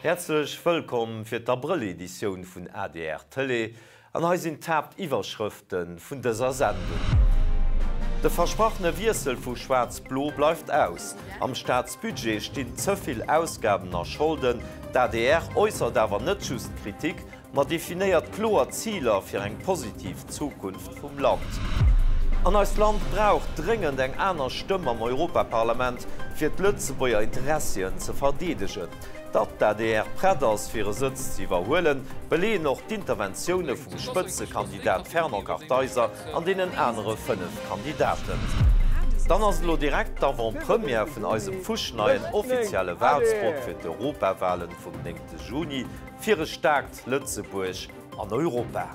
Häerzlech wëllkomm fir d'Abrëll-Editioun vun adr Tëlee an hei sinn d'Haaptiwwerschrëfte vun dëser Sendung. De versprachene Wiessel vu Schwaarz-Blo bleift aus. Am Staatsbudget stinn ze vill Ausgaben a Scholden. D'adr äussert awer net just Kritik, ma definéiert kloer Ziler fir eng positiv Zukunft vum Land. An eist Land brauch dréngend eng aner Stëmm am Europaparlament, fir d'Lëtzebuerger Interessien ze verdeedegen. Datt d'ADR prett ass, fir e Sëtz ze iwwerhuelen, beleeën och d'Interventioune vum Spëtzekandidat Fernand Kartheiser an deenen anere 5 Kandidaten. Dann ass elo direkt d'Avant-Première vun eisem fuschneien offizielle Walspot fir d'Europawalen vum 9 Juni. Fir e staarkt Lëtzebuerg an Europa.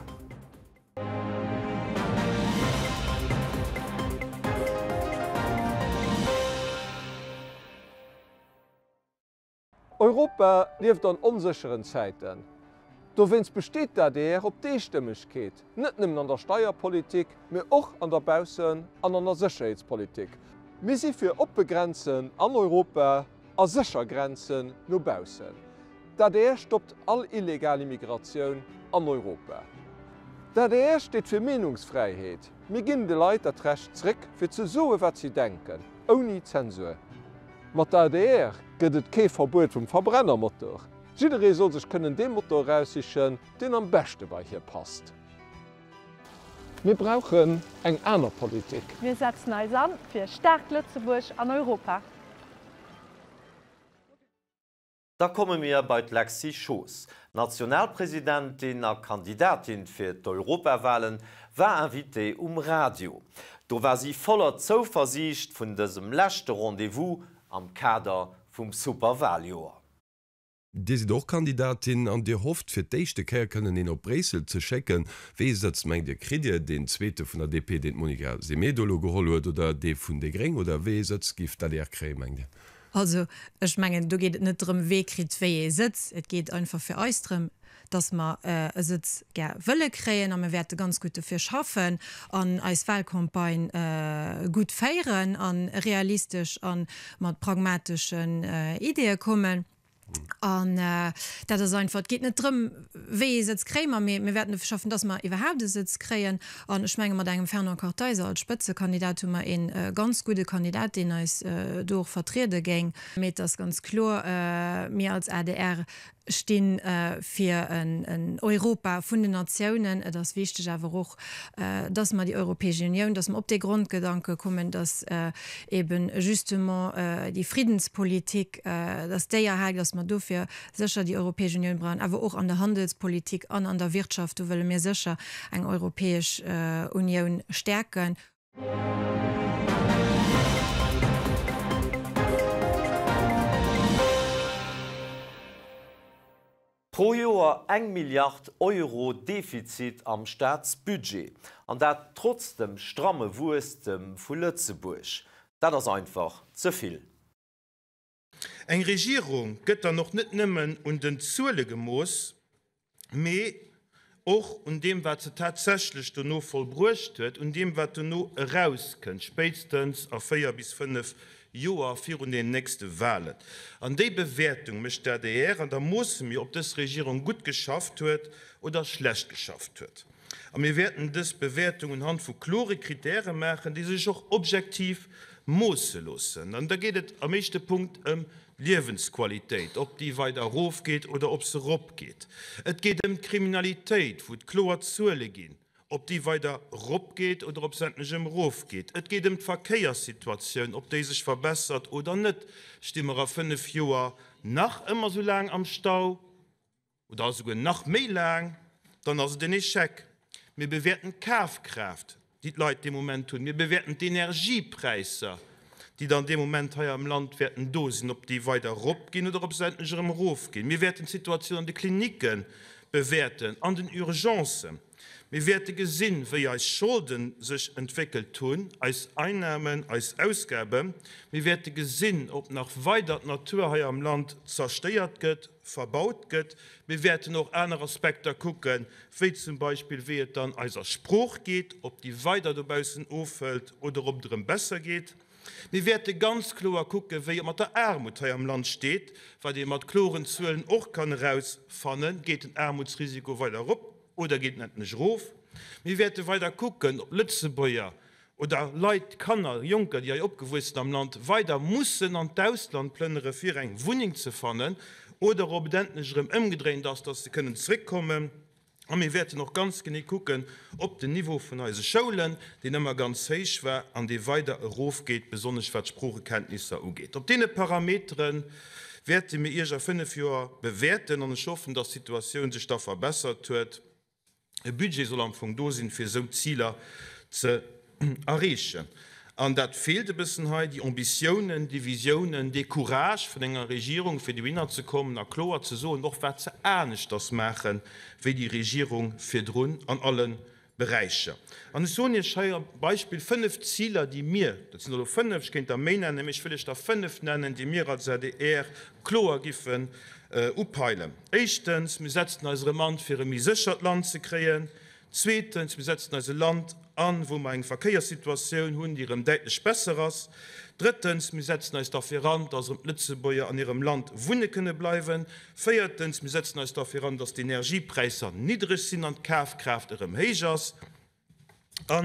Europa lieft an onsécheren Zäiten. Dowéinst besteet d'ADR op d'Eestëmmegkeet, net nëmmen an der Steierpolitik, mee och an der Baussen an an der Sécherheetspolitik. Mir si fir oppe Grenzen an Europa a sécher Grenzen no baussen. D'adr stoppt all illegal Immigratioun an Europa. D'adr steet fir Meenungsfräiheet. Mir ginn de Leit dat Recht zréck, fir ze soe wat si denken, ouni Zensur. Mat der adr gëtt et kee Verbuet vum Verbrennermotor. Jidderee soll sech kënnen dee Motor eraussichen, deen am beschte bei hie passt. Mir brauchen eng aner Politik. Mir setzen eis an fir e staarkt Lëtzebuerg an Europa. Da komme mir bei d'Lexy Schoos. D'Nationalpresidentin a Kandidatin fir d'Europawahlen war Invitée um Radio. Do war si voller Zouversiicht vun dësem leschte Rendez-vous am Kader vum Superwahljoer. Dir sidd och Kandidatin an Dir hofft fir d'éischte Kéier kënnen een op Bréissel ze schécken. Wéi ee Sëtz mengt Dir kritt Dir? Deen zweete vun der DP, deen d'Monica Semedo elo geholl huet, oder dee vun déi Gréng? Oder wéi ee Sëtz giff d'ADR kréien, mengt Dir? Also, ech mengen, do geet et net drëm, wee kritt wéi ee Sëtz. Et geet einfach fir eis drëm, dass mer e Sëtz gär wëlle kréien a mir wäerte ganz gutt dofir schaffen an eis Wahlcampagne gutt féieren a realistesch a mat pragmateschen Ideeë kommen. An dat ass einfach, et geet net drëm, wéi ee Sëtz kréie mer, mee mir wäerten dofir schaffen, dass mer iwwerhaapt e Sëtz kréien. An ech menge mat engem Fernand Kartheiser als Spëtzekandidat hu mer ee ganz gudde Kandidat, deen eis do och vertriede géing. Mee et ass ganz kloer, mir als adr sti fir en Europa vun den Natiounen. Et ass wichteg awer och, dass mer déi Europäesch Unioun, dass mer op dee Grondgedanke kommen, dass eben justement déi Friddenspolitik, dass déi erhal gëtt, dass mer dofir sécher déi Europäesch Unioun brauchen, awer och an der Handelspolitik an an der Wirtschaft, do wëlle mir sécher eng Europäesch Unioun stäerken. Pro Joer eng Milliard Euro Defizit am Staatsbudget, an dat trotz dem stramme Wuesstem vu Lëtzebuerg. Dat ass einfach ze vill. Eng Regierung gëtt dann och net nëmmen un den Zuele gemooss, mee och un deem, wat se tatsächlech dono vollbruecht huet, un deem, wat dono erauskënnt, spéitstens a véier bis fënnef Joer virun den nächste Wahlen. An déi Bewäertung mécht d'ADR, an da moosse mir, ob dës Regierung gutt geschafft huet oder schlecht geschafft huet. A mir wäerten dës Bewäertung unhand vu klore Kritäre maachen, déi sech och objektiv moosse loossen. An da geet et am éischte Punkt ëm d'Liewensqualitéit, ob déi weider erofgeet oder ob se eropgeet. Et geet ëm d'Kriminalitéit, wou et kloer Zuele ginn, ob déi weider eropgeet oder ob se endlech erëm erofgeet. Et geet ëm d'Verkéierssituatioun, ob déi sech verbessert oder net. Sti mer a fënnf Joer nach ëmmer esou laang am Stau? oder esouguer nach méi laang, dann ass et en Échec. Mir bewäerten d'Kafkraaft, déi d'Leit dee Moment hunn. Mir bewäerten d'Energiepräisser, déi dann dee Moment hei am Land wäerten do sinn, ob déi weider eropginn oder ob se endlech erëm erofginn. Mir wäerten d'Situatioun an de Klinicke bewäerten, an den Urgencen. Mir wäerte gesinn, wéi eis Scholde sech entwéckelt hunn, eis Einnahmen, eis Ausgaben. Mir wäerte gesinn, ob nach weider d'Natur hei am Land zerstéiert gëtt, verbaut gëtt. Mir wäerten och aner Aspekter kucken, wéi zum Beispill wéi et dann eiser Sprooch geet, ob déi weider dobaussen ofhëlt oder ob et erëm besser geet. Mir wäerte ganz kloer kucken, wéi et mat der Aarmut hei am Land steet, wat ee mat kloren Zuelen och kann erausfannen. Geet den Aarmutsrisiko weider erop oder geet en endlech erof? Mir wäerte weider kucken, ob Lëtzebuerger oder Leit, Kanner, Jonker, déi hei opgewuess sinn am Land, weider mussen an d'Ausland plënnere fir eng Wunneng ze fannen oder ob et endlech erëm ëmgedréint ass, dass se kënnen zréckkommen. A mir wäerten och ganz genee kucken, ob den Niveau vun eise Schoulen, deen ëmmer ganz héich war an dee weider erofgeet, besonnesch wat d'Sproochekenntnisser ugeet. Op deene Parametere wäerte mir Iech a fënnf Joer bewäerten an ech hoffen, dass d'Situatioun sech da verbessert huet. E Budget soll am Fong do sinn, fir esou Ziler ze erreechen. An dat feelt e bëssen hei, déi Ambitiounen, déi Visiounen, dee Courage vun enger Regierung, fir dohinner ze kommen a kloer ze soen, och wat se aneschters maache wéi déi Regierung virdrun an alle Beräicher. An ech soen Iech hei am Beispill fënnf Ziler, déi mir, dat sinn elo fënnf, ech kéint der méi nennen, mee ech wëll Iech der fënnf nennen, déi mir als adr kloer giffen upeilen. Éischtens, mir setzen eis erëm an, fir e méi séchert Land ze kréien. Zweetens, mir setzen eis e Land an, wou mer eng Verkéierssituatioun hunn, déi erëm däitlech besser ass. Drëttens, mir setzen eis derfir an, dass erëm d'Lëtzebuerger an hirem Land wunne kënne bleiwen. Véiertens, mir setzen eis derfir an, dass d'Energiepräisser niddreg sinn an d'Kafkraaft erëm héich ass. A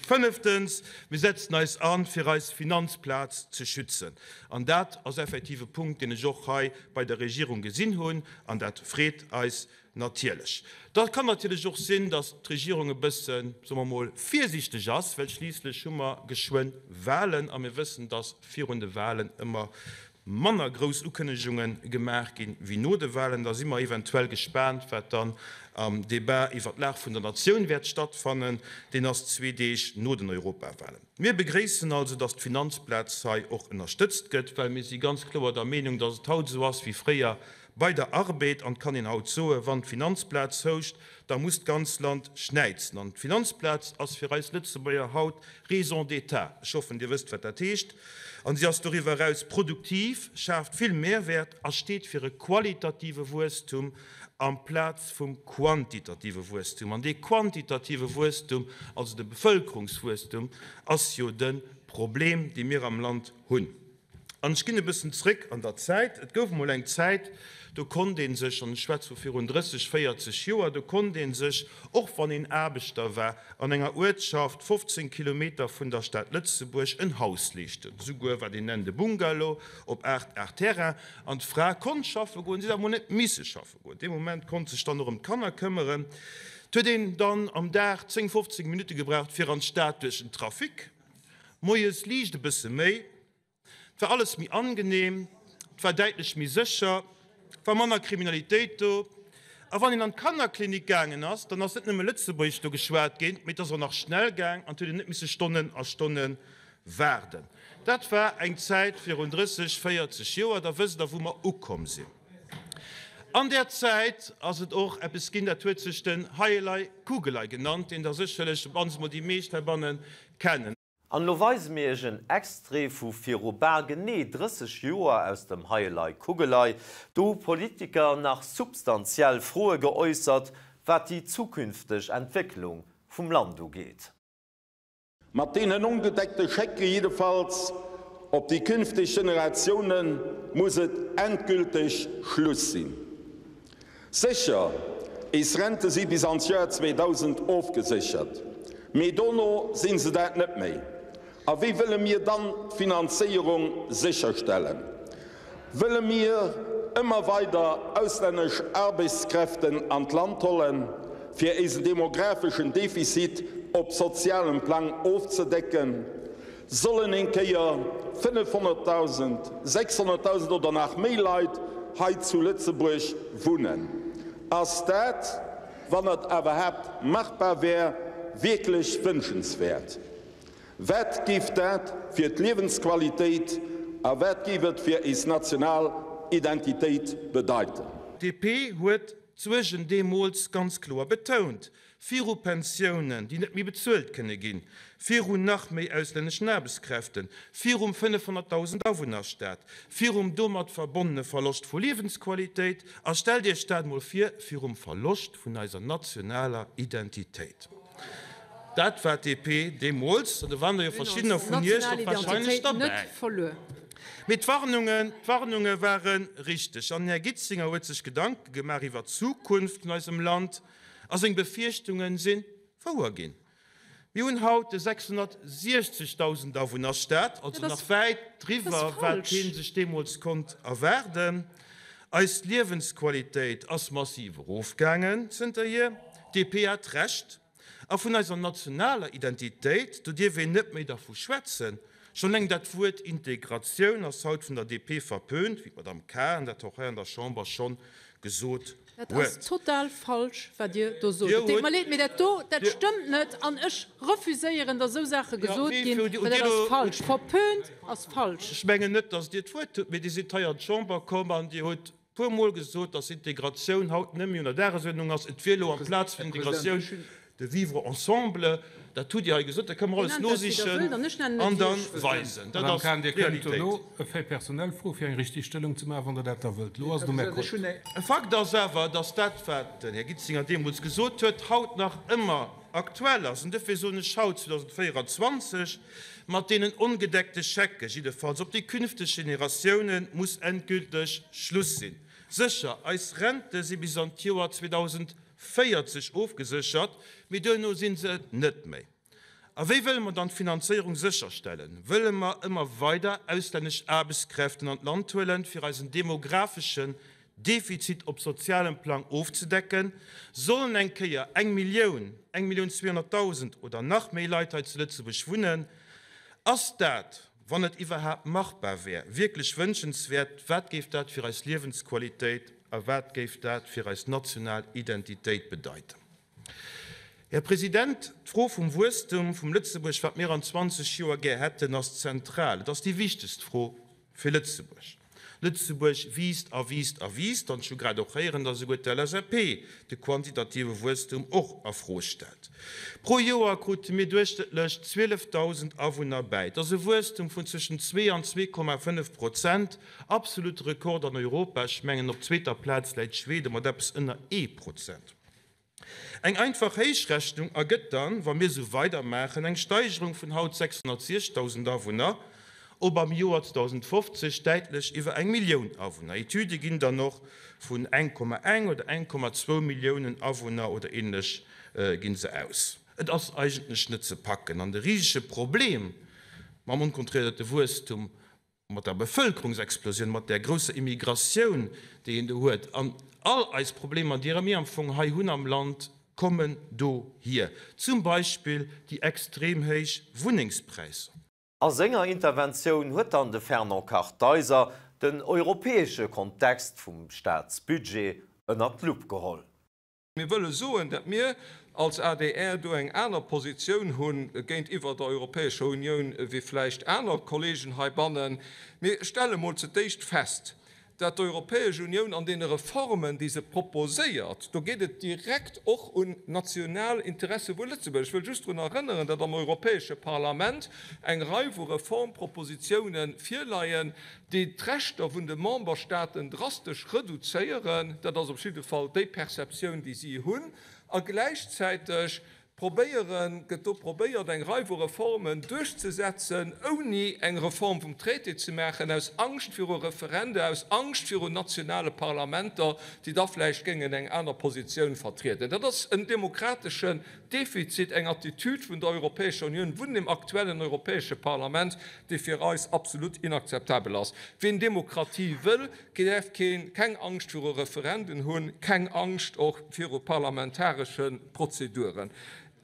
fënneftens, mir setzen eis an, fir eis Finanzplaz ze schützen. An dat ass effektiv e Punkt, deen ech och hei bei der Regierung gesinn hunn, an dat freet eis natierlech. Da kann natierlech och sinn, datt d'Regierung e bëssen, soe mer emol, virsiichteg ass, well schliisslech hu mer geschwënn Wahlen a mir wëssen, datt virun de Wahlen ëmmer manner grouss Ukënnegunge gemaach ginn wéi no de Wahlen. Da si mer eventuell gespaant, wat dann am Debat iwwer d'Lag vun der Natioun wäert stattfannen. Deen ass zwee Deeg no den Europawahlen. Mir begréissen also, datt d'Finanzplaz hei och ënnerstëtzt gëtt, well mir si ganz kloer der Meenung, datt et haut esou ass wéi fréier bei der Arbed. An et kann een haut soen, wann d'Finanzplaz houscht, da muss d'ganz Land schnäizen. An d'Finanzplaz ass fir eis Lëtzebuerger haut Raison d'état. Ech hoffen, Dir wësst, wat dat heescht. An si ass doriwwer eraus produktiv, schaaft vill Mehrwäert a steet fir e qualitative Wuesstum amplaz vum quantitative Wuesstum. An dee quantitative Wuesstum, also de Bevëlkerungswuesstum, ass jo de Problem, dee mir am Land hunn. An ech ginn e bëssen zréck an der Zäit. Et gouf emol eng Zäit, do konnt ee sech, an ech schwätze vu virun 30, 40 Joer, do konnt ee sech, och wann een Aarbechter war, an enger Uertschaft 15 Kilometer vun der Stad Lëtzebuerg en Haus leeschten, souguer wat een nennt e Bungalow op 8 Ar Terrain. An d'Fra konnt schaffe goen, si huet awer emol net misse schaffe goen. Dee Moment konnt sech dann och ëm d'Kanner këmmeren. Et huet een dann am Dag 10, 15 Minutte gebraucht fir an d'Stad duerch den Trafic. Moies liicht e bësse méi. Et war alles méi angenehm, et war däitlech méi sécher, et war manner Kriminalitéit do. A wann een an d'Kannerklinik gaangen ass, dann ass net nëmme Lëtzebuergesch do geschwat ginn, mee et ass och nach schnell gaang an et huet een net misse Stonnen a Stonne waarden. Dat war eng Zäit virun 30, 40 Joer, da wësst Der, wou mer ukomm sinn. An där Zäit ass et och eppes ginn, dat huet sech den Heielei Kugelei genannt, deen der sécherlech, op d'mannst emol déi meescht heibanne kennen. An elo weise mir iech en Extrait vu viru bal genee 30 Joer aus dem Heielei Kugelei. Do hu Politiker nach substantiell Froe geäussert, wat déi zukünfteg Entwécklung vum Land ugeet. Mat deenen ongedeckte Schecke jiddefalls op déi künfteg Generatiounen muss et endgülteg Schluss sinn. Sécher, éis Rente si bis an d'Joer 2000 ofgeséchert, mee dono si se dat net méi. A wéi wëlle mir dann d'Finanzéierung sécherstellen? Wëlle mir ëmmer weider auslännesch Arbechtskräften an d'Land hollen, fir éisen demographeschen Defizit op sozialem Plang ofzedécken? Sollen eng Kéier 500.000, 600.000 oder nach méi Leit hei zu Lëtzebuerg wunnen? Ass dat, wann et awerhaapt machbar wär, wierklech wënschenswäert? Wat géif dat fir d'Liewensqualitéit a wat géif et fir éis national Identitéit bedeiten? DP huet d'Suergen deemools ganz kloer betount, viru Pensiounen, déi net méi bezuelt kënne ginn, viru nach méi auslänneschen Aarbechtskräften, virum 500.000 Awunnerstaat, virum domat verbonnene Verloscht vu Liewensqualitéit a stellt Iech dat mol vir, virum Verloscht vun eiser nationaler Identitéit. Dat war d'DP deemools, an do waren der jo verschiddener vun Iech och warscheinlech derbäi. Mee d'Warnungen, d'Warnunge ware richteg. An den Här Gitzinger huet sech Gedanke gemaach iwwer d'Zukunft vun eisem Land a seng Befierchtunge si wouer ginn. Mir hunn haut e 660.000 Awunnerstad, also nach wäit driwwer, wat hee sech deemools konnt erwaarden. Eis Liewensqualitéit ass massiv erofgaangen zënterhier. D'DP hat Recht. A vun eiser nationaler Identitéit, do dierf een net méi dervu schwätzen. Schonn eleng dat Wuert Integratioun ass haut vun der DP verpönt, wéi d'Madame Cahen dat och hei an der Chamber schonn gesot Dat ass huet. total falsch, wat Dir do sot. Dir Et deet mer hutt. leed, mee dat do, dat stëmmt net an ech refuséieren, datt esou Saache Jo, gesot wéi ginn, hutt well Dir dat ass do. falsch. Verpönt ass falsch. Ech mengen net, datt Dir d'Wuert hutt, mee Dir sidd hei an d'Chamber komm an Dir hutt puer Mol gesot, dass Integratioun haut net méi un der Dagesuerdnung ass, et wier elo amplaz vun Integratioun de vivre ensemble. Dat hutt Dir hei gesot, dat kënne mer Dir alles nennt dat, wéi Der nosichen wëllt, an ech nennen et, an wéi da ech wëll. weisen. Dat Madame ass Cahen, Dir kënnt d'Realitéit. dono e Fait personnel froen, fir eng Richtigstellung ze maachen, wann Der dat da wëllt. Elo ass et um Här Keup. E Fakt ass awer, dass dat, wat den Här Gitzinger deemools gesot huet, haut nach ëmmer aktuell ass. An duerfir soen ech haut, 2024, Mat deenen ongedeckte Schecke jiddefalls op déi künfteg Generatiounen muss endgülteg Schluss sinn. Sécher, eis Rente si bis an d'Joer 2040 ofgeséchert, mee duerno si se et net méi. A wéi wëlle mer dann d'Finanzéierung sécherstellen? Wëlle mer ëmmer weider auslännesch Aarbechtskräften an d'Land huelen, fir eisen demografeschen Defizit op sozialem Plang ofzedecken, sollen eng Kéier eng Millioun, eng Millioun 200.000 oder nach méi Leit hei zu Lëtzebuerg wunnen? Ass dat, wann et iwwerhaapt machbar wär, wierklech wënschenswäert? Wat géif dat fir eis Liewensqualitéit a wat géif dat fir eis national Identitéit bedeiten? Här President, d'Fro vum Wuesstum vum Lëtzebuerg, wat mir an 20 Joer gär hätten, ass zentral. Et ass déi wichtegst Fro fir Lëtzebuerg. Lëtzebuerg wiisst a wiisst a wiisst, an ech hu grad och héieren, datt esouguer d'LSAP de quantitative Wuesstum och a Fro stellt. Pro Joer krute mir duerchschnëttlech 12.000 Awunner bäi. Et ass e Wuesstum vun zwëschen zwee an 2,5 Prozent, absolute Rekord an Europa. Ech mengen, op zweeter Plaz läit Schweden mat eppes ënner ee Prozent. Eng einfach Héichrechnung ergëtt dann, wa mir esou weidermaachen, eng Steigerung vun haut 606.000 Awunner op am Joer 2050 däitlech iwwer eng Millioun Awunner. Etüde ginn dann och vun 1,1 oder 1,2 Milliounen Awunner oder ähnlech ginn se aus. Et ass eigentlech net ze packen an de risege Problem mam onkontrolléierte Wuesstum mat der Bevëlkerungsexplosioun, mat där grousser Immigratioun, déi een do huet, an all eis Problemer, déi mir am Fong hei hunn am Land, kommen dohier, zum Beispill déi extrem héich Wunnengspräisser. A senger Interventioun huet dann de Fernand Kartheiser den europäesche Kontext vum Staatsbudget ënnert d'Lupp geholl. Mir wëlle soen, datt mir als adr do eng aner Positioun hu géintiwwer der Europäescher Unioun wéi vläicht aner Kollegen heibannen. Mir stelle mol zu d'éischt fest, datt d'Europäesch Unioun an deene Reformen, déi se proposéiert, do geet et direkt och un national Interesse vu Lëtzebuerg. Ech wëll just drun erënneren, datt am Europäesche Parlament eng Rei vu Reformpropositiounen virleien, déi d'Rechter vun de Memberstaaten drastesch reduzéieren, dat ass op jidde Fall déi Perceptioun, déi si hunn, a gläichzäiteg probéieren, gëtt do probéiert, eng Rei vu Reformen duerchzesetzen, ouni eng Reform vum Traité ze maachen, aus Angscht viru Referende, aus Angscht virun nationale Parlamenter, déi da vläicht géingen eng aner Positioun vertrieden. Dat ass en demokrateschen Defizit, eng Attitüd vun der Europäescher Unioun, vun dem aktuellen Europäesche Parlament, déi fir eis absolut inakzeptabel ass. Ween Demokratie wëll, däerf keng Angscht viru Referenden hunn, keng Angscht och viru parlamentaresche Prozeduren.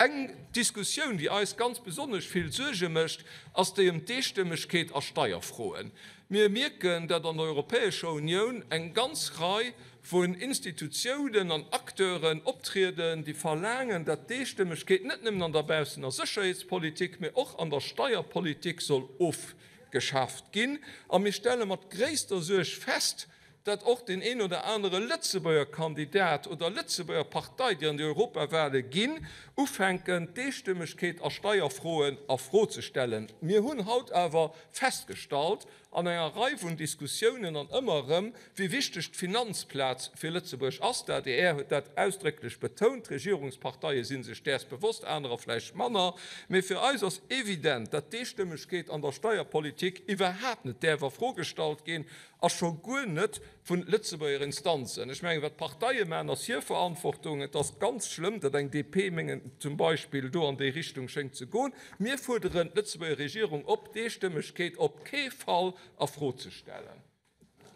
Eng Diskussioun, déi eis ganz besonnesch vill Suerge mécht, ass déi ëm d'Eestëmmegkeet a Steierfroen. Mir mierken, datt an der Europäescher Unioun eng ganz Rei vun Institutiounen an Acteuren optrieden, déi verlaangen, datt d'Eestëmmegkeet net nëmmen an der Baussen a Sécherheetspolitik, mä och an der Steierpolitik soll ofgeschaaft ginn. A mir stelle mat gréisster Suerg fest, datt och deen een oder anere Lëtzebuerger Kandidat oder Lëtzebuerger Partei, déi an déi Europawale ginn, ufänken, d'Eestëmmegkeet a Steierfroen a Fro ze stellen. Mir hunn haut awer festgestallt. an enger Rei vun Diskussiounen an ëmmer erëm, wéi wichteg d'Finanzplaz fir Lëtzebuerg ass. D'adr huet dat ausdrécklech betount, d'Regierungsparteie si sech däers bewosst, anerer vläicht manner. Mee fir eis ass evident, datt d'Eestëmmegkeet an der Steierpolitik iwwerhaapt net däerf a Fro gestallt ginn, a scho guer net vun Lëtzebuerger Instanzen. Ech mengen, wat d'Parteie maachen, ass hir Verantwortung. Et ass ganz schlëmm, datt eng DP, mengen, zum Beispill do an déi Richtung schéngt ze goen. Mir fuerderen d'Lëtzebuerger Regierung op, d'Eestëmmegkeet op kee Fall a Fro ze stellen.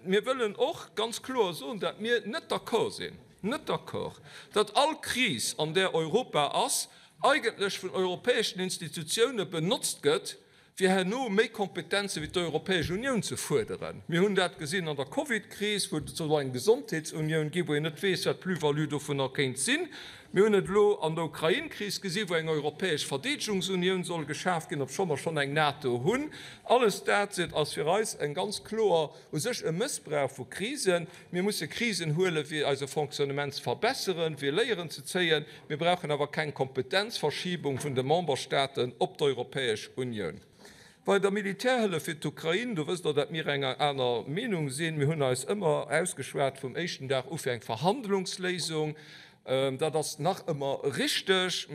Mir wëllen och ganz kloer soen, datt mir net d'accord sinn, net d'accord, datt all Kris, an där Europa ass, eigentlech vun europäeschen Institutioune benotzt gëtt, fir herno méi Kompetenze wéi d'Europäesch Unioun ze fuerderen. Mir hunn dat gesinn an der Covidkris, wou et soll eng Gesondheetsunioun ginn, wou een net weess, wat d'Plus-value dovunner kéint sinn. Mir hunn et elo an der Ukrain-Kris gesinn, wou eng europäesch Verdeedegungsunioun soll geschaf ginn, obscho mer schonn eng NATO hunn. Alles dat ass fir eis eng ganz kloer u sech e Mëssbrauch vu Krisen. Mir musse Krisen huelen, fir eise Fonctionnement ze verbesseren, fir Léieren ze zéien. Mir brauchen awer keng Kompetenzverschiebung vun de Memberstaaten op d'Europäesch Unioun. Bei der Militärhëllef fir d'Ukrain, do wësst Der, dat mir enger aner Meenung sinn. Mir hunn eis ëmmer ausgeschwat vum éischten Dag u fir eng Verhandlungsléisung. Dat ass nach ëmmer richteg.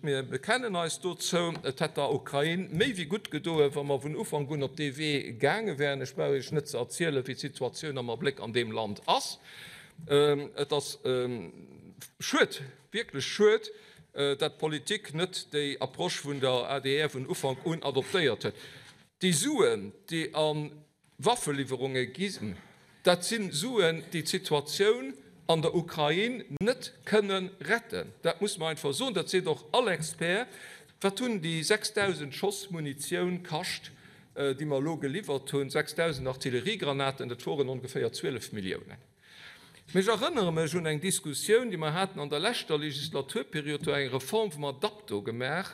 Mir bekennen eis dozou. Et hätt der Ukrain méi wéi gutt gedoen, wa mer vun Ufank un op dee Wee gaange wären. Ech brauch Iech net ze erzielen, wéi d'Situatioun am Abléck an deem Land ass. Et ass schued, wierklech schued, dat d'Politik net déi Approche vun der adr vun Ufank un adoptéiert huet. Déi Suen, déi a Waffeliwwerunge ginn, dat si Suen, déi d'Situatioun an der Ukrain net kënne retten. Dat muss mer einfach soen, dat seet och all Expert. Wat hunn déi 6.000 Schoss Munitioun kascht, déi mer elo geliwwert hunn, 6.000 Artilleriegranaten? Dat woren ongeféier 12 Milliounen. Mee ech erënnere mech un eng Diskussioun, déi mer haten an der leschter Legislaturperiod, do eng Reform vum Adapto gemaach.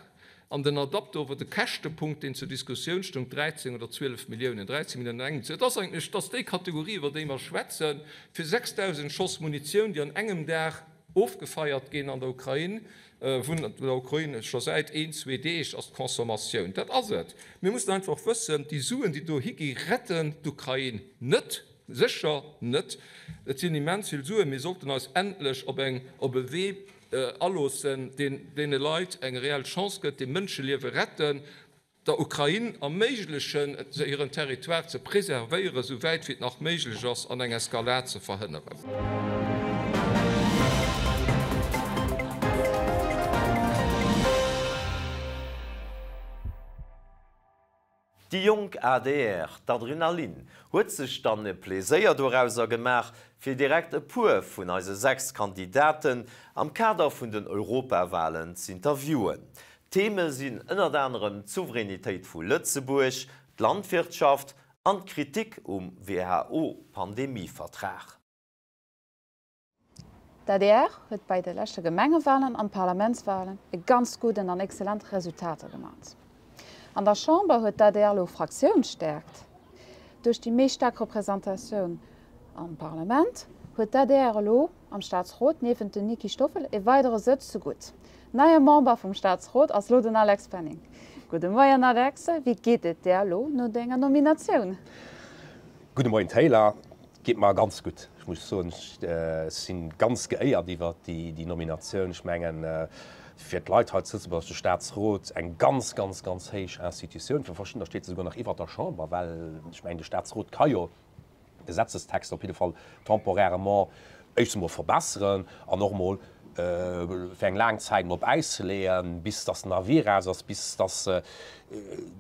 An den Adapto wor de Käschtepunkt, deen zur Diskussioun stoung, 13 oder 12 Milliounen, 13 Milliounen an engem. Et ass eigentlech, et ass déi Kategorie, iwwer déi mer schwätzen, fir 6.000 Schoss Munitioun, déi an engem Dag ofgefeiert ginn an der Ukrain, vun der Ukrain scho säit een, zwee Deeg ass d'Consommatioun. Dat ass et. Mir mussen einfach wëssen, déi Suen, déi do higi retten d'Ukrain net. Sécher net. Et sinn immens vill Suen. Mir sollten eis endlech op eng, op e Wee aloossen, deen deene Leit eng reell Chance gëtt, déi Mënscheliewe retten, der Ukrain erméiglechen, hiren Territoire ze preservéieren, esou wäit wéi et nach méiglech ass, an eng Eskalad ze verhënneren. Déi jonk adr, d'Adrenalin, huet sech dann e Pleséier dorauser gemaach, fir direkt e puer vun eise 6 Kandidaten am Kader vun den Europawalen z'interviewen. D'Theme sinn ënnert anerem d'Souveränitéit vu Lëtzebuerg, d'Landwirtschaft an d'Kritik um WHO-Pandemievertrag. D'adr huet bei de leschte Gemengewalen an Parlamentswalen e ganz gudden an excellent Resultater gemat. An der Chamber huet d'adr elo Fraktiounsstärkt. Duerch déi méi staark Representatioun am Parlament huet d'adr elo am Staatsrot niewent dem Niki Stoffel e weidere Sëtz zegutt. Neie Member vum Staatsrot ass lo den Alex Penning. Gudde Moien Alex, wéi geet et där elo no denger Nominatioun? Gudde Moien Taylor. Geet mer ganz gutt. Ech muss soen, ech si ganz geéiert iwwert déi Nominatioun. Ech mengen, fir d'Leit hei zu Lëtzebuerg ass de Staatsrot eng ganz, ganz, ganz héich Institutioun. Fir verschiddener steet se souguer nach iwwert der Chamber, well ech mengen, de Staatsrot ka jo Gesetzestexter op jidde Fall temporairement éischtens emol verbesseren an och emol fir eng laang Zäit emol op Äis ze leeën, bis dass den Avis eraus ass, bis dass,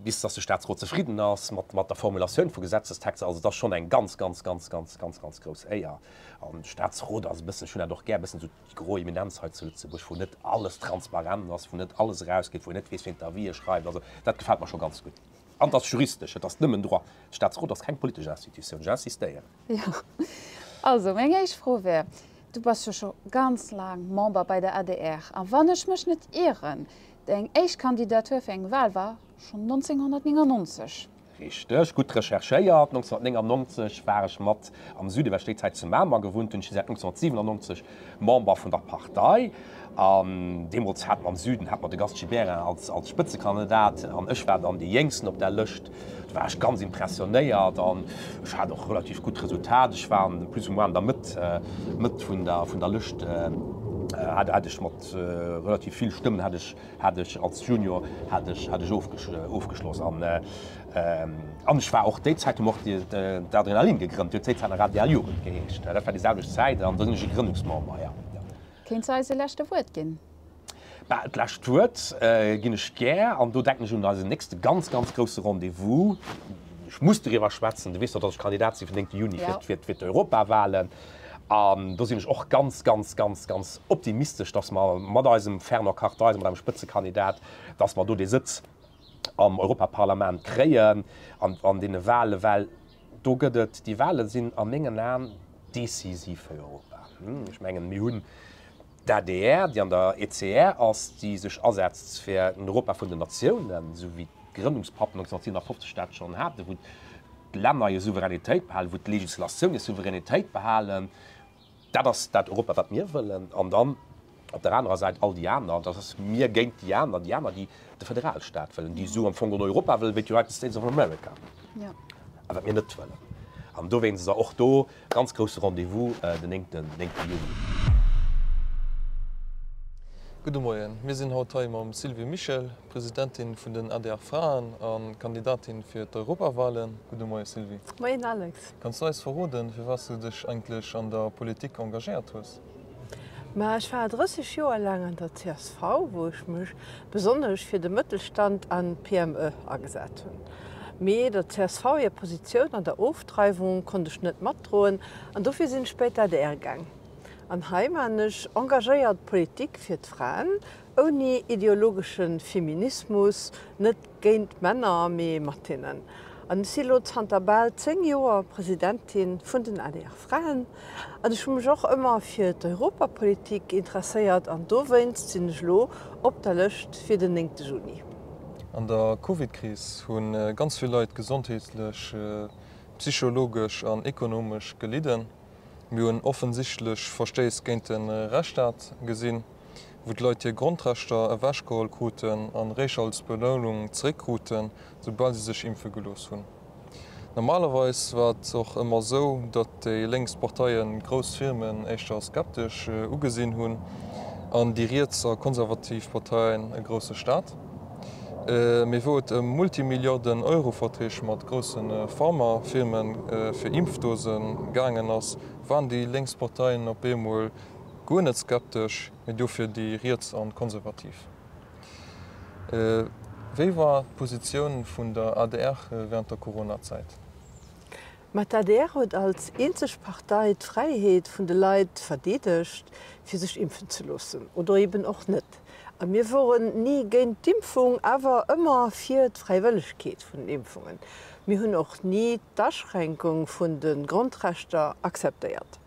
bis dass de Staatsrot zefridden ass mat, mat der Formulatioun vu Gesetzestexter. Also et ass schonn eng ganz, ganz, ganz, ganz, ganz, ganz grouss Éier. An de Staatsrot ass e bëssen, ech hunn dat och gär, e bëssen esou déi gro Eminenz hei zu Lëtzebuerg, wou net alles transparent ass, wou net alles erausgeet, wou een net weess, wien d'Avisë schreift. Also dat gefält mer scho ganz gutt. An et ass juristesch, et ass nëmmen Droit. De Staatsrot ass keng politesch Institutioun, ech insistéieren. Jo. Also, meng éischt Fro wär, Du bass jo scho ganz laang Member bei der adr, a wann ech mech net ieren, deng éischt Kandidatur fir eng Wal war schonn 1999. Richteg, gutt recherchéiert. 1999 war ech mat am Süden, well ech déi Zäit zu Mamer gewunnt hunn. Ech si säit 1997 Member vun der Partei. An deemools hat mer am Süden hat mer de Gast Gibéryen als als Spëtzekandidat an ech war dann dee Jéngsten op där Lëscht. Do war ech ganz impressionéiert an ech hat och relativ gutt Resultat. Ech war plus ou moins an der Mëtt Mëtt vun der vun der Lëscht hat hat ech mat relativ vill Stëmmen hat ech hat ech als Junior hat ech hat ech ofgeschloss an an ech war och déi Zäit hu mer och d'Adrenalin gegrënnt, déi huet déi Zäit nach ADL Jugend geheescht. Dat war déi selwecht Zäit an do sinn ech e Grënnungsmember, jo. Kéints de eis e leschte Wuert ginn? Bah, d'lescht Wuert ginn ech gär an do denken ech un eisen nächste ganz, ganz grousse Rendez-vous. Ech muss doriwwer schwätzen, du weess doch, datt ech Kandidat si fir den 9. Juni fir d'Europawahlen. An do sinn ech och ganz, ganz, ganz, ganz optimistesch, datt mer mat eisem Fernand Kartheiser, mat eisem Spëtzekandidat, datt mer do dee Sëtz am Europaparlament kréien an deene Wahlen, well do gëtt et, déi Wahle sinn a mengen Aen decisiv fir Europa. Ech mengen, mir hunn d'ADR, déi an der ECR ass, déi sech asetzt fir en Europa vun den Natiounen, esou wéi d'Grënnungspappen 1957 dat schonn haten, wou d'Länner hir Souveränitéit behalen, wou d'Legislatioun hir Souveränitéit behalen. Dat ass dat Europa, wat mir wëllen. An dann op der anerer Säit all déi aner, dat ass mir géint déi aner, déi aner, déi de Föderalstaat wëllen, déi esou am Fong en Europa wëllen wéi d'United States of America, a wat mir net wëllen. An dowéinst ass och do ganz grousse Rendez-vous den 9. Juni. Gudde Moien, mir sinn haut hei mam Sylvie Mischel, Presidentin vun den adr Fraen a Kandidatin fir d'Europawalen. Gudde Moie Sylvie. Moien Alex. Kanns du eis verroden, firwat s du dech eigentlech an der Politik engagéiert hues? Ma ech war 30 Joer laang an der csv, wou ech mech besonnesch fir de Mëttelstand an d'PME agesat hunn. Mee der csv hir Positioun an der Ofdreiwung konnt ech net matdroen an dofir sinn ech bei d'ADR gaang. An hei maan ech engagéiert Politik fir d'Fraen, ouni ideologesche Feminismus, net géint d'Männer, mee mat hinnen. An ech si lo zanter bal 10 Joer Presidentin vun den adr Fraen. An ech hu mech och ëmmer fir d'Europapolitik interesséiert an dowéinst sinn ech lo op der Lëscht fir den 9 Juni. An der Covid-Kris hu ganz vill Leit gesondheetlech, psychologesch an ekonomesch gelidden. Mir hunn offensichtlech Verstéiss géint de Rechtsstaat gesinn, wou d'Leit hir Grondrechter ewechgeholl kruten an réischt als Belounung zeréckkruten, soubal si sech impfe gelooss hunn. Normalerweis war et och ëmmer esou, datt déi lénks Parteien grouss Firmen éischter skeptesch ugesinn hunn an déi riets a konservativ Parteien e grousse Staat. Mee wou et ëm Multimilliarden-Euro-Verträg mat grousse Pharma-Firme fir Impfdose gaangen ass, waren déi lénks Parteien op eemol guer net skeptesch, mee dofir déi riets an konservativ. Wéi war d'Positioun vun der adr wärend der Corona-Zäit? Ma d'ADR huet als eenzeg Partei d'Fräiheet vun de Leit verdeedegt, fir sech impfen ze loossen oder eben och net. A mir woren ni géint d'Impfung, awer ëmmer fir d'Fräiwëllegkeet vun den Impfungen. Mir hunn och ni d'Aschränkung vun de Grondrechter akzeptéiert.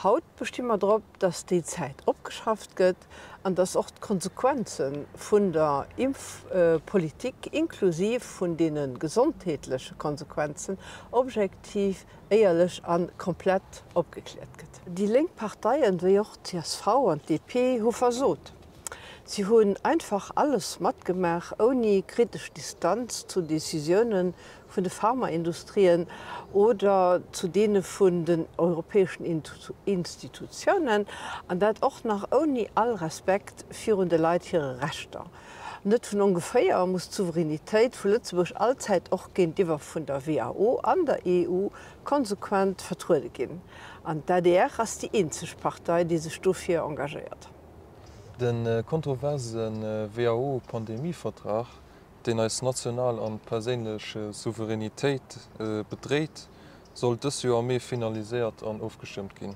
Haut besti mer drop, dass déi Zäit opgeschafft gëtt an dass och d'Konsequenze vun der Impfpolitik, inklusiv vun deene gesondheetleche Konsequenzen, objektiv, éierlech a komplett opgekläert gëtt. Déi lénk Parteien, wéi och d'CSV an d'DP, hu versot. Si hunn einfach alles matgemaach, ouni kritesch Distanz zu Decisiounen vun de Pharmaindustrien oder zu deene vun den europäeschen Institutiounen, an dat och nach ouni all Respekt virun de Leit hire Rechter. Net vun ongeféier muss d'Souveränitéit vu Lëtzebuerg allzäit och géintiwwer vun der WHO an der EU konsequent vertruede ginn. An d'ADR ass déi eenzeg Partei, déi sech dofir engagéiert. De kontroverse WHO-Pandemievertrag deen eis national an perséinlech Souveränitéit bedréit, sollt dës Joer am Mee finaliséiert an ofgestëmmt ginn.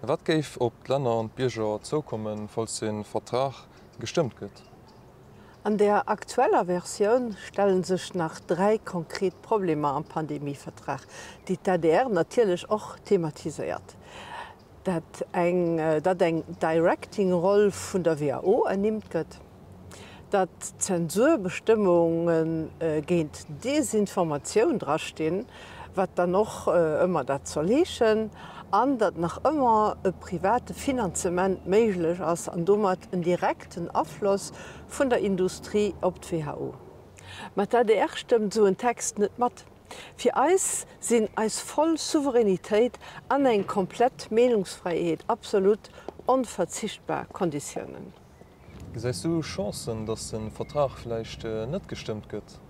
Wat géif op d'Länner an d'Bierger zoukommen, falls de Vertrag gestëmmt gëtt? An der aktueller Versioun stelle sech nach 3 konkret Problemer am Pandemievertrag, déi d'ADR natierlech och thematiséiert. Dat eng, datt eng directing Roll vun der WHO ernimmt gëtt, datt Zensurbestëmmunge géint Desinformatioun drastinn, wat dann och ëmmer dat soll heeschen, an datt nach ëmmer e private Finanzement méiglech ass an domat en direkten Afloss vun der Industrie op d'WHO. Mä d'ADR stëmmt esou en Text net mat. Fir eis sinn eis voll Souveränitéit an eng komplett Meenungsfräiheet absolut onverzichtbar Konditiounen. Gesäis du Chancen, datt de Vertrag vläicht net gestëmmt gëtt?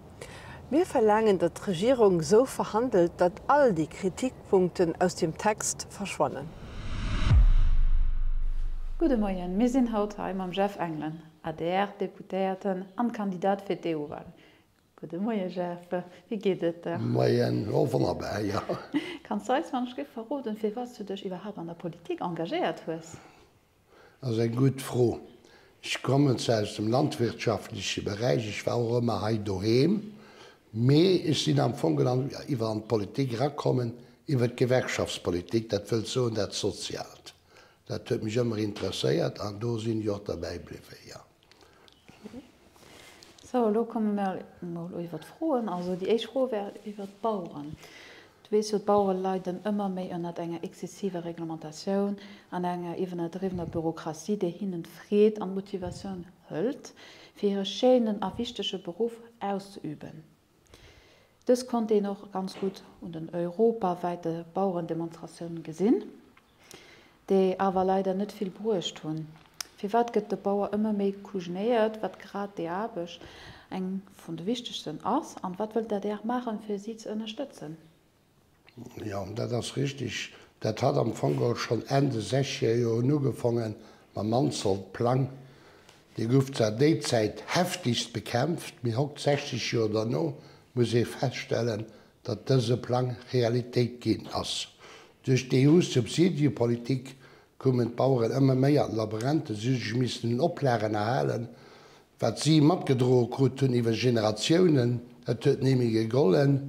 Mir verlaangen, datt d'Regierung esou verhandelt, datt all déi Kritikpunkten aus dem Text verschwannen. Gudde Moien, mir sinn haut hei mam Jeff Engelen, ADR-Deputéierten an Kandidat fir d'EU-Wahlen. Gudde Moie Jeff, wéi geet et der? Moien, oh wonnerbar, jo. Kanns du eis wann ech géif verroden, firwat s du dech iwwerhaapt an der Politik engagéiert hues? Ass eng gutt Fro. Ech kommen zwar aus dem landwirtschaftleche Beräich, ech war och ëmmer hei doheem, mee ech sinn am Fong genommen iwwer an d'Politik erakommen iwwer d'Gewerkschaftspolitik, dat wëllt soen dat Soziaalt. Dat huet mech ëmmer interesséiert an do sinn ech och derbäi bliwwen, jo. Sou, elo komme mer emol iwwer d'Froen. Also déi éischt Fro wär iwwer d'Baueren. Du weess jo, d'Bauere leiden ëmmer méi ënnert enger exzessiver Reglementatioun an enger iwwernerdriwwener Bürokratie, déi hinnen d'Freed an d'Motivatioun hëlt, fir hire schéinen a wichtege Beruff auszeüben. Dës konnt een och ganz gutt un den europawäite Bauerendemonstratiounen gesinn, déi awer leider net vill bruecht hunn. Firwat gëtt de Bauer ëmmer méi kujenéiert, wat grad déi Aarbecht eng vun de wichtegsten ass, an wat wëllt d'ADR maachen, fir si ze ënnerstëtzen? Jo, dat ass richtig. Dat hat am Fong geholl schonn Enn de sechzeger Joren ugefongen mam Mansholt-Plang. Dee gouf zwar déi Zäit heftigst bekämpft, mee hokt, 60 Joer derno, muss ee feststellen, datt dëse Plang Realitéit ginn ass. Duerch d'EU-Subsidiepolitik koumen d'Baueren ëmmer méi an d'Labyrinthe, si hu sech missen un Oplagen erhalen, wat si matgedroe krut hunn iwwer Generatiounen, dat huet némme gegollen.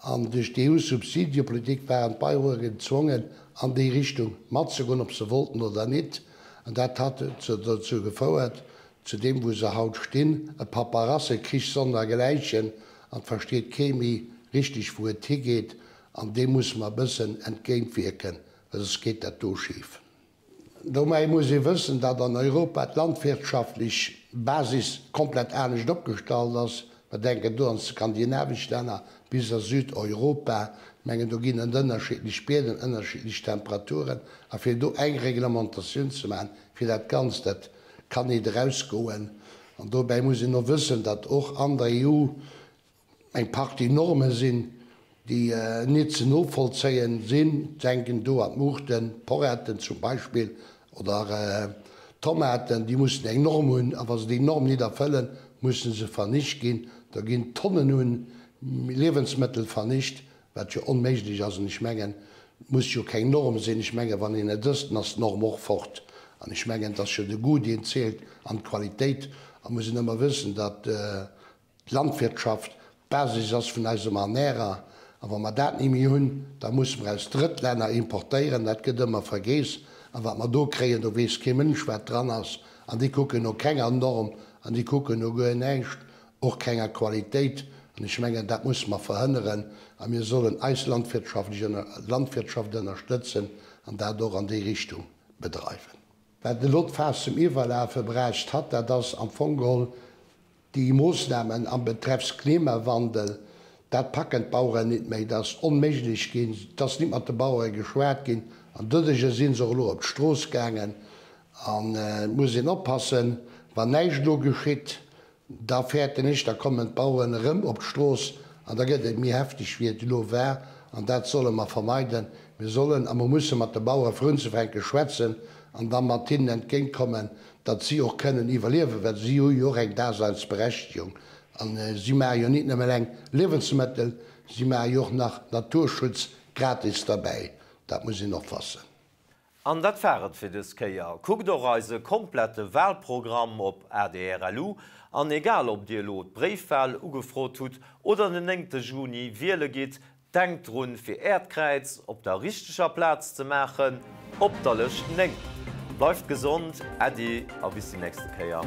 An duerch d'EU-Subsidiepolitik waren d'Bauere gezwongen, an déi Richtung matzegoen, ob se wollten oder nit. An dat hat dozou gefouert, zu deem wou se haut stinn, e Paperassekrich sondergläichen, an et versteet kee méi richteg wou et higeet. An deem musse mer e bëssen entgéintwierken, well soss geet dat do schif. Dobäi muss ee wëssen, datt an Europa d'landwirtschaftlech Basis komplett anescht opgestallt ass. Mer denken do an d'skandinavesch Länner bis a Südeuropa. Ech mengen, do ginn et ënnerschiddlech Bieden, ënnerschiddlech Temperaturen. A fir do eng Reglementatioun ze maachen fir dat Ganzt, dat kann nit erausgoen. An dobäi muss een och wëssen, datt och an der EU eng Partie Norme sinn, déi nit ze novollzéien sinn, denken do an d'Muuchten, d'Poretten zum Beispill, oder d'Tomaten, déi mussen eng Norm hunn, a wa se déi Norm nit erfëllen, musse se vernicht ginn. Da ginn Tonnen un Liewensmëttel vernicht, wat jo onméiglech ass. An ech mengen, et muss jo keng Norm sinn. Ech mengen, wann een et ësst, dann ass d'Norm och fort. An ech mengen, et ass jo de Goût, deen zielt, an d'Qualitéit. A muss een ëmmer wëssen, datt d'Landwirtschaft d'Basis ass vun eisem Ernärer, a wa mer dat ni méi hunn, da musse mer aus Drëttlänner importéieren, dat gëtt ëmmer vergeess, a wat mer do kréien, do weess kee Mënsch wat dran ass, an déi kucken no kenger Norm an déi kucken no guer näischt, och kenger Qualitéit, an ech mengen, dat musse mer verhënneren, a mir sollen eis Landwirtschaft ënnerstëtzen an dat och an déi Richtung bedreiwen. Wat elo d'Faass zum Iwwerlafe brächt hat, dat ass am Fong geholl Déi Moossnamen am betreffs Klimawandel, dat packen d'Baueren nit méi. Dat ass onméiglech ginn. Et ass nit mat de Bauere geschwat ginn an doduercher si se och elo op d'Strooss gaangen. An et muss een oppassen, wann näischt elo geschitt, da fäerten ech, da kommen d'Baueren erëm op d'Strooss an da gëtt et méi hefteg wéi et elo war. An dat solle mer vermeiden. Mir sollen a mer musse mat de Bauere vrunzefänke schwätzen an da mat hinnen entgéintkommen, datt si och kënnen iwwerliewen, well si hu jo och eng Daseinsberechtigung a si maache jo nit nëmmen eleng Liewensmëttel, si maache jo och nach Naturschutz gratis derbäi. Dat muss een och wassen. An dat war et fir dës Kéier. Kuckt och eise komplette Wahlprogramm op adr.lu. An egal ob dir elo d'Bréifwahl ugefrot hutt oder den 9 Juni wiele gitt, Denkt drun fir äert Kräiz op der richteger Plaz ze maachen, op der Lëscht 9. Bleift gesond, Äddi a bis déi nächste Kéier.